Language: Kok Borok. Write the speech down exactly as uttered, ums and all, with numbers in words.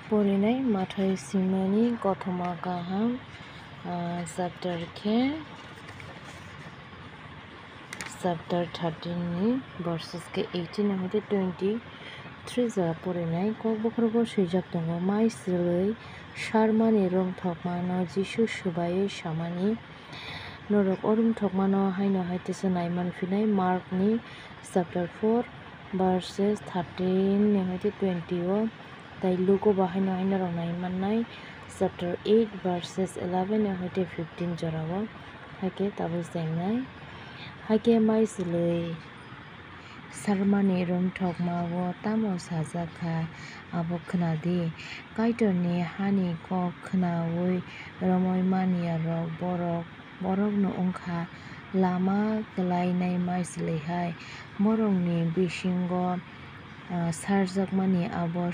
Porinai Mathai Singmani kothoma kaham, ah, chapter khe, chapter thirteen ni verses khe eighteen hoite twenty three jora porinai. Kokbokhorogo swijak tongo, Mai swrwi sarmani romthokmano Jisu swbaiwi samani. Norok o romthokmano haino hai teisa naiman phinai, Mark ni chapter four verses thirteen ni hoite twenty o, tei Luke o bo haino hai norok nai mannai, chapter eight verses eleven ni hoite fifteen jorao, hai khe tabuk chengnai. Hai khe Mai swrwi sarmani romthokmao tamo sajak kha, abo khna di. Kaitorni hani kok khnaui romwi man yarok borok, borokno wng kha lama kwlainai Mai swrwi hai. Borokni bisingo, ah, sarjakmani abo